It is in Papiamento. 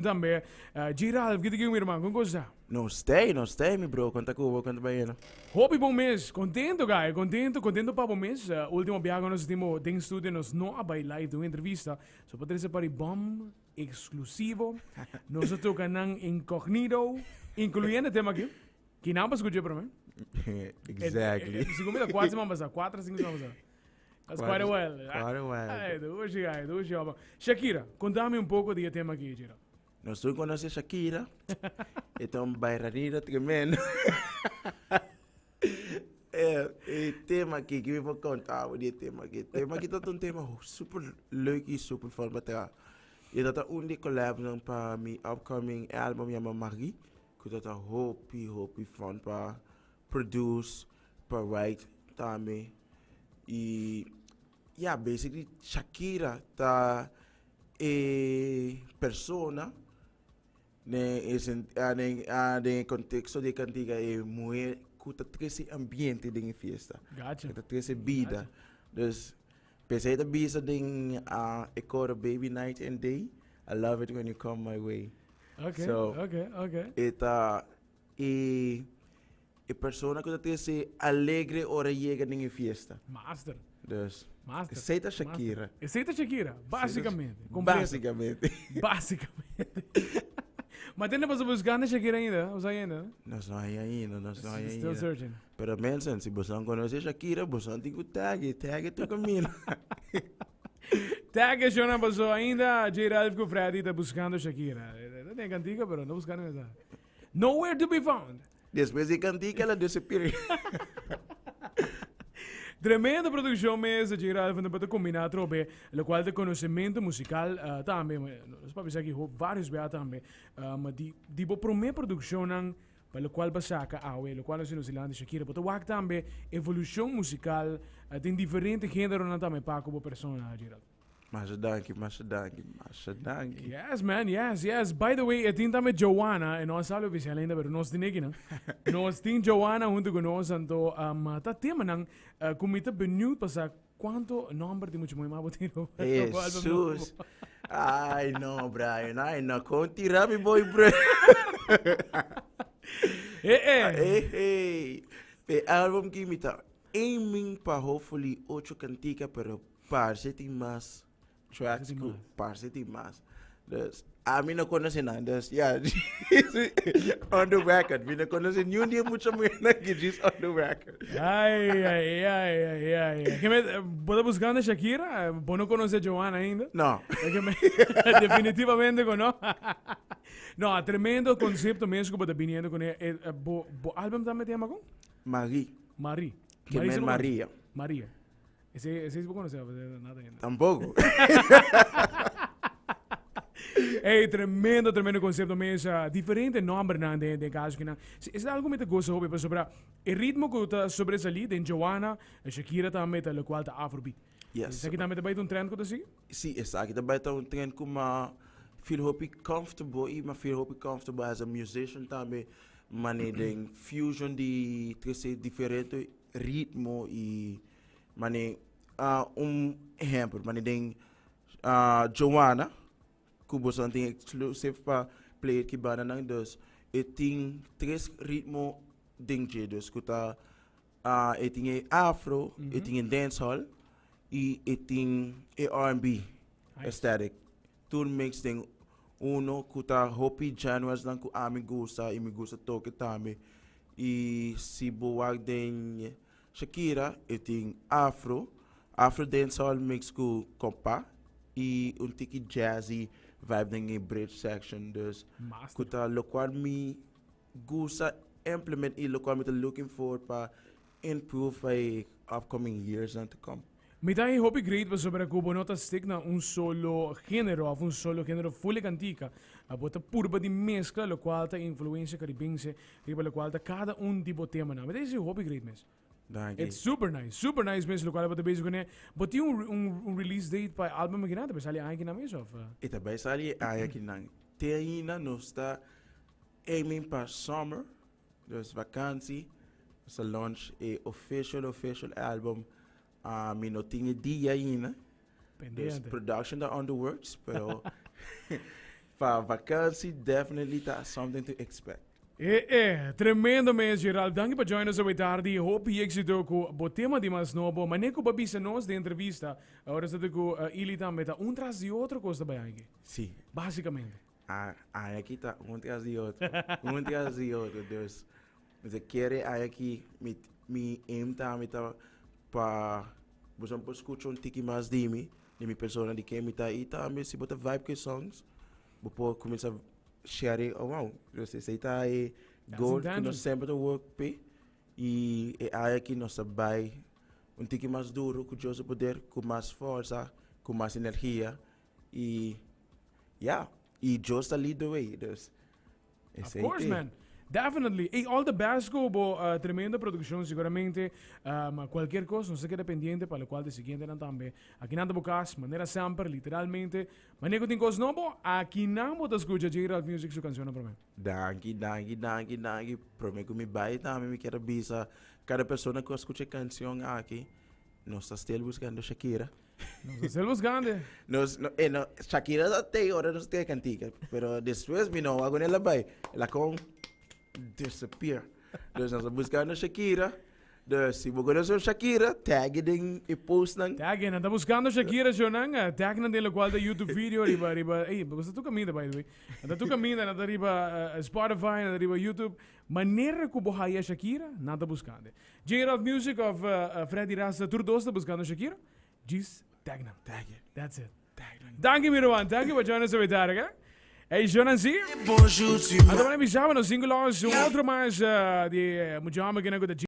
Tambe J Ralph, ki ta kico mi herman? Con cosa? Nos stay, nos stay mi bro, con ta cubo, con ta bayendo? Hopi bon mes, contento guy, contento, contento pa bo mes. Ultimo biaha cu nos tin bo den studio nos no a bay live den un entrevista, so pa trece pa di bom exclusivo. Nos a toca nan incognito, incluyendo e tema aki. Ki nan pa scucha prome? Exactly. Segun mi ta cuatro siman pasa, cuatro cinco siman pasa. That's quite a while. Quite a while. Ay, dushi, ay, dushi, opa. Shakira, contame un poco di e tema aki, Shakira. Nos tur conoce Shakira. E ta un bailarina tremendo. Eh, e tema aki, ki mi por conta bo di e tema aki? E tema aki ta un tema super leuk y super fun pa traha. E ta ta un di e collabnan pa mi upcoming album yama Marie, ku ta ta hopi, hopi fun pa produce, pa write tambe. Y ya, basically Shakira ta e persona den e den den e contexto di e cantica e muher cu ta trece ambiente den e fiesta. Gotcha. Cu ta trece bida. Dus p'esey ta bisa den e coro Baby Night and Day, I love it when you come my way. Okay, So, okay, okay. E ta E e persona ku ta trese alegre ora yega den e fiesta. Master. Dus, Master. esei ta Shakira. Master. Esei ta Shakira, básicamente. Completo. Básicamente. Básicamente. Maar tende paso buscando Shakira ainda, o sea ainda? Nos no hay ainda, nos no hay Still ainda. searching. Pero mensen, si boso conoce Shakira, boso tin ku tag, tag e tu camino. Tag e show paso ainda J. Ralph ku Freddy ta buscando Shakira. No tem cantiga, pero no buscando esa. Nowhere to be found. Despues di cantica el a disappear. Tremendo produccion mes, J. Ralph, no ta combina atrobe, lo cual ta conocimento musical uh, tambe, nos papia sa ki varios bia tambe, um, di, di bo prome produccionnan pa lo cual ba saca awe, lo cual nos nos dilante Shakira, bo ta wak tambe evolucion musical uh, den diferente generonan tambe pa cu bo persona, J. Ralph. Masha danki, masha danki, masha danki. Yes, man, yes. By the way, e tin tambe Joanna, e no a sali oficial ainda, pero nos tin aki, no? Nos tin Joanna hunto cu nos, anto um, ta temanan uh, cu mi ta benieuwd pa sa cuanto nomber di mucha muhe mas bo tin op bo album nobo. Jesus. Ay, no, Brian. Ay, no. Con tira mi boy, bro. Eh, eh. Hey, hey. Pe album ki mi ta aiming pa hopefully ocho cantica, pero Parce tin mas tracks ku parce tin mas. Dus ami no conoce nan. Dus ja, on the record. Mi no conoce ni un di e mucha muhernan aki, just on the record. Ay, ay, ay, ay, ay. Ke me, bo ta buscando Shakira? Bo no conoce Joanna ainda? No. Ke me, definitivamente ku no. No, tremendo concepto mes ku bo ta biniendo kuné. Eh, bo, bo album tambe te yama kon? Marie. Marie. Ke men Maria. Maria. Ese, ese bo conoce, nada ainda. Tampoco. Hey, tremendo, tremendo concepto mes. Diferente nombernan den, den caso kinan. Si, es algo mi ta goza hopi, pasobra e ritmo ku ta sobresalí den Joanna, Shakira tambe ta locual ta Afrobeat. Yes. Esaki tambe ta bai ta un trend ku ta sigui? Sí, esaki ta bai ta un trend ku m'a feel hopi comfortable i m'a feel hopi comfortable as a musician tambe mane den fusion di trese diferente ritmo i Mane un ehempel, mane den Joanna, ku boso tin exclusive pa play ki bandanan, dus e tin tres ritmo den dje, dus ku ta e tin e afro, e tin e dancehall i e tin e R&B aesthetic. Tur mix den uno ku ta hopi genresnan ku ami gusta i mi gusta toke tambe. I si bo wak den Shakira e tin afro, afro dancehall mix ku kompa i un tiki jazzy vibe den e bridge section dus ku ta lokual mi gusta implement i lokual mi ta looking for pa improve pa e upcoming years nan to come. Mi ta e hopi great pasobra ku bo no ta stick na un solo genero of un solo genero full e kantika. Bo ta purba di meskla lokual ta influensia karibense riba lokual ta kada un di bo temanan. Mi ta disi hopi great mes. Danki. It's super nice, super nice mes lokual bo ta bezig kuné. Bo tin un un un release date pa e album akinan? Ta bai sali aña akinan mes of? E ta bai sali e aña akinan. Te ainda nos ta aiming pa summer. Dus vakantie, nos a launch e official official album. Ah, mi no tin e dia ainda. Dus Pendiente. production ta on the works, pero Pa vakantie definitely ta something to expect. E e, tremendo mes Gerald. Danki pa join nos awe tardi. Hopi éxito ku bo tema di mas nobo. Mane ku bo a bisa nos den entrevista, ora sa ta ku Ili tambe ta un tras di otro kos ta bai aki. Si. Básicamente. A aña aki ta un tras di otro. Un tras di otro. Dus mi ta kere aña aki mi mi aim tambe ta pa boso por skucha un tiki mas di mi, di mi persona, di ken mi ta i tambe si bo ta vibe ku e songs bo por kuminsá share e around. Dus esei ta e goal ku nos semper ta work p'e i e aña aki nos ta bai un tiki mas duro ku Dios su poder, ku mas forsa, ku mas energia i ya, i Dios ta lead the way. Dus Of course man. Definitely. Ey, all the best cu bo tremendo produccion seguramente. Cualkier cos nos ta keda pendiente pa locual di siguientenan tambe. Akinan ta bo cas, manera semper, literalmente. Manera cu tin cos nobo, akinan bo ta scucha J. Ralph Music su cancionnan prome. Danki, danki, danki, danki. Prome cu mi bay tambe mi kier a bisa cada persona cu a scucha e cancion aki, nos ta still buscando Shakira. Nos ta still buscando. Nos, no, eh, no, Shakira ta tey ora nos tey cantica, pero despues mi no wak con el a bay. El a con disappear. Dus nos ta buscando Shakira. Dus si bo conoce un Shakira, tag e den e postnan. Tag e, nan ta buscando Shakira, shownan. Tag nan den locual ta YouTube video riba, riba, ey, bo ta tur caminda by the way. Nan ta tur caminda, nan ta riba Spotify, nan ta riba YouTube. Manera cu bo haya Shakira, nan ta buscando. J-Ralph Music of Freddy Rasta, tur dos ta buscando Shakira. Djis tag nan. Tag e. That's it. Tag nan. Danki mi ruman, danki pa join us awe tarde, ke? Ey, shownan si. Bonjour, tu Anto mane bisa nos single los un otro mas di mucha homber kinan cu ta.